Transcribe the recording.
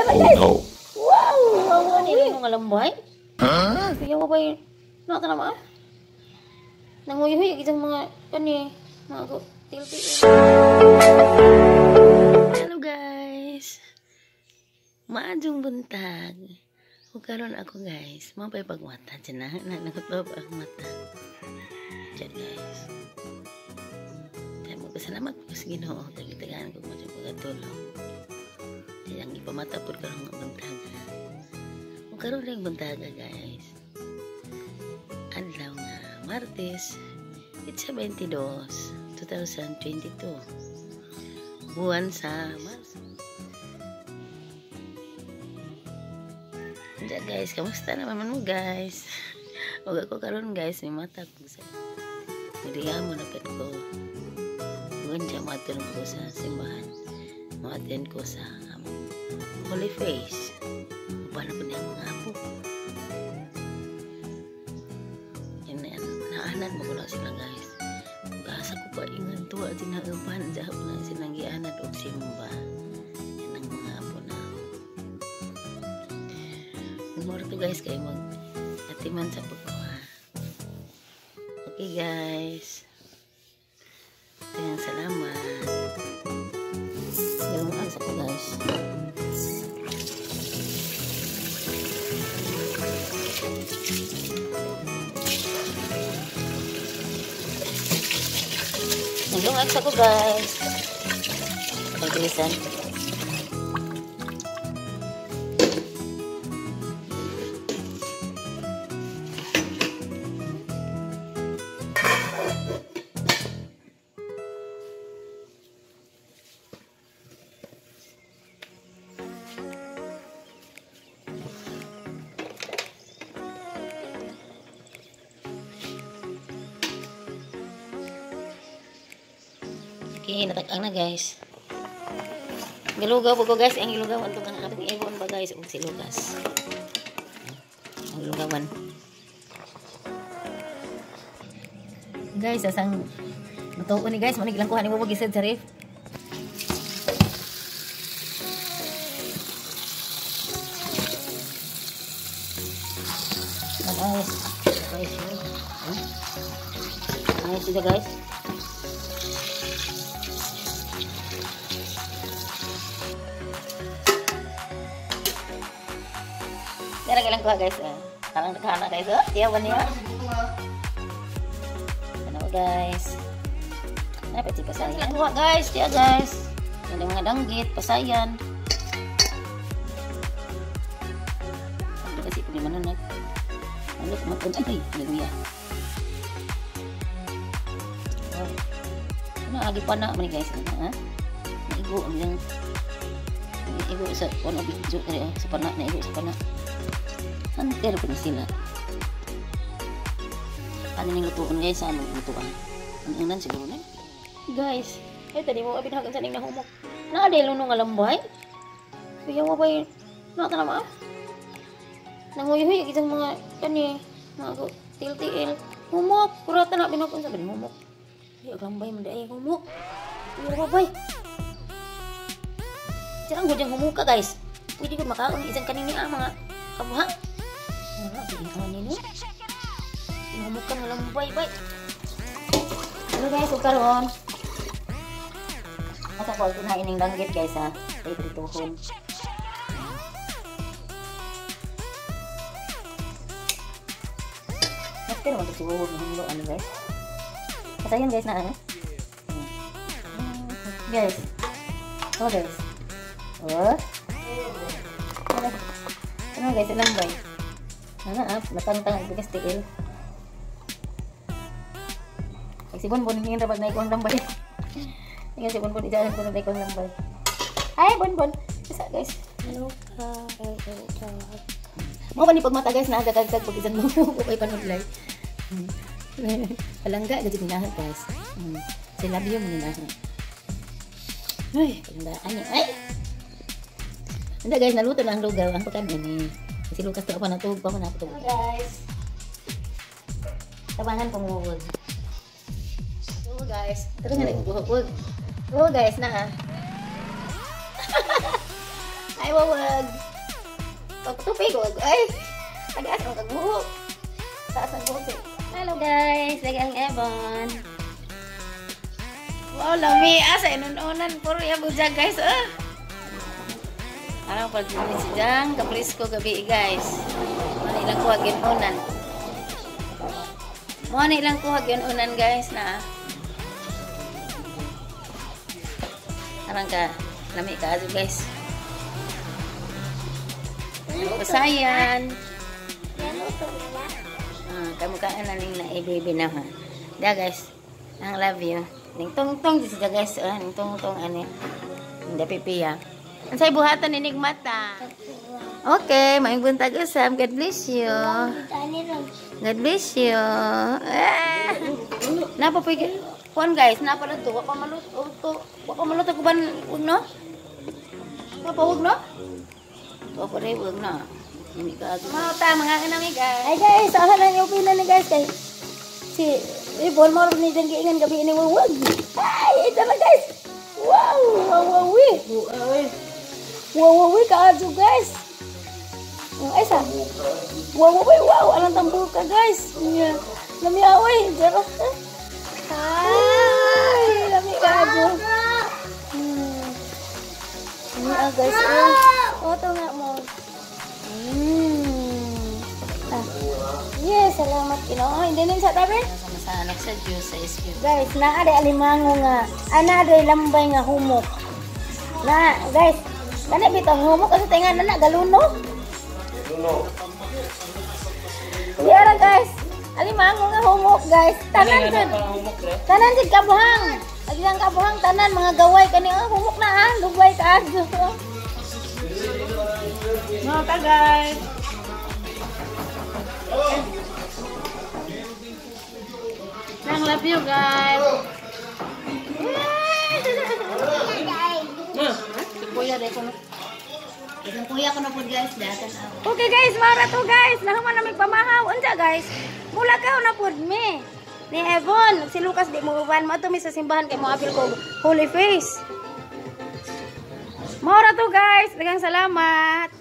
Oh no. Wow! Wow! Ano yung lambay? Huh? Kaya mo ba yun? Nakata na ba? Nanguy-huy, isang mga kani, mga tilti. Hello guys! Maadjong buntag. Ug karon ako guys, mapay pagmata dyan na. Nakutob ang mata. Diyan guys. Kaya magpasalamat ko sa Ginoo. Tagitagaan ko mo dyan pagkatulong. Diyan ang ipamata po karon nga buntaga. Ug karon rin buntaga guys. Adlaw nga Martes, it's 22, 2022. Buwan sa Marso. Diyan guys, kamusta naman mo guys? Huwag ako karon guys, may mata ko sa nagdigamo na pet ko. Buwan siya matulong ko sa simbahan. Ma-attend ko sa Holy Face. Paano po niya mga apo? Naanan mo ko lang sila guys. Gasa ko pa ingan tuwa tinagapan. Diyan na silang gianad og simba. Yan ang mga apo na. More to guys kayo mag atiman sa pagkuha. Okay guys. Daghang salamat. Yung asa ko guys. Nagdungag sa ko guys. Pagbilisan. Okay, natag-ang na guys. Gilugaw po ko guys. Ang gilugawan itong ang ating ibon ba guys? O si Lucas. Ang gilugawan. Guys, asang lutoon ni guys. Manig lang kuha ni Bobo gisad sa ref. Guys. Guys. Ayos sila guys. Tara lang kuha guys. Parang nagkana guys. Oh, tiyaw ba niya? Ano guys? Dapat si pasayan. Lang kuha guys. Tiyaw guys. Yan ang mga danggit. Pasayan. Ano kasi pag manunag. Ano kumatun? Ay, hallelujah. Oh. Ano agi pa na man guys. Ano ha? Naigo ang yang naigo sa ono video kaya sa pana naigo sa pana. Hunter pa sila. Ano ning lutuon guys? Ano lutuan? Ang inan siguro na. Guys, ay tadi mo abin hagan sa ning nahumok. Naadelo no nga lambay. Kuya mo bay naka na ma. Nanguy-huy isang mga kani, mga til-til. Humok, kurata na binakon sa bin humok. Ay lambay man dai humok. Kuya mo bay. Sirang gud yang humuka guys. Pwede gud makaon isang kanini ang mga kabuha. Humukan nga lambay bay. Hello guys, ug karon. Asa ko kunain ning danggit guys ha. Ay prituhon. Pero man siguro hulo ano guys. Pasayan guys na ano. Guys. Oh guys. Oh. Ano guys, lambay. Ano ah, natangtang ang bigas tiil. Ay si Bonbon hingin ra pag naikuang lambay. Ingan si Bonbon ijalan ko na naikuang lambay. Ay Bonbon. Isa guys. Hello ka. Mo ba ni pagmata guys na agad-agad pag isang mo kay panudlay. Palangga gid nila guys. Sila biyo mo nila. Ay, palangga ani. Ay. Hindi guys, naluto na ang lugaw ang pagkain ni. Si Lucas to pa natug pa man ako. Guys. Tabangan kong huwag. So guys, tara nga nagbuhok. Oh guys na. Ay, wawag. Pagtupig, wag. Ay, tagaas ang kagbuhok. Taas ang buhok. Hello guys, dagang Ebon. Wow, lami. Asa inununan. Puro yung budya guys. Ah. Araw pag si Jang, kaprisko gabi guys. Muna ilang kuha ginunan. Muna ilang kuha ginunan guys na. Arang ka, lami ka azo guys. Pasayan. Ah, kamukhaan na ning na-baby na ha. Da guys, ang love you. Ning tong-tong siya guys, ah, ning tong-tong ani. Hindi pipiya. Ang say buhatan ni mata. Okay, maayong buntag usab. God bless you. God bless you. Ah. Napa po kuan guys, napa na to. Wa pa maluto. Wa pa maluto ko ban ug no? Wa pa ug no? Wa pa rin ug na. Hindi ka ato. Mga mga kanami guys. Ay guys, asa na yung opinion ni guys kay si Ibon mo ni dang giingan gabi ini wawag. Ay, ito na guys. Wow, wow, wow, we. Wow, wow, we kaadyo guys. Ay sa. Wow, wow, we, wow, anong tambuka guys. Nya. Lami away, dara. Ay, lami kaadyo. Lami ah, guys. Oh, to nga mo. Ah. Yes, salamat Ginoo. Hindi nin sa tabi. Sama sa anak sa Diyos sa Espiritu. Guys, naa day alimango nga, ana day lambay nga humok. Na, guys, kana bitaw humok kasi tinga na na galuno. Diara guys, alimango nga humok guys. Tanan jud. Tanan jud kabuhang. Agilang kabuhang tanan mga gaway kani oh, humok na ha, lubay kaadyo. Mga ta guys. Nang love you guys. Si kuya dai ko no. Isang kuya ko na po guys, datan ako. Okay guys, mara to guys. Nahuman na pamahaw. Unsa guys? Mula ka na pud me. Ni Evon, si Lucas di mo uban mo mi sa simbahan kay mo apil ko Holy Face. Mara to guys. Daghang salamat.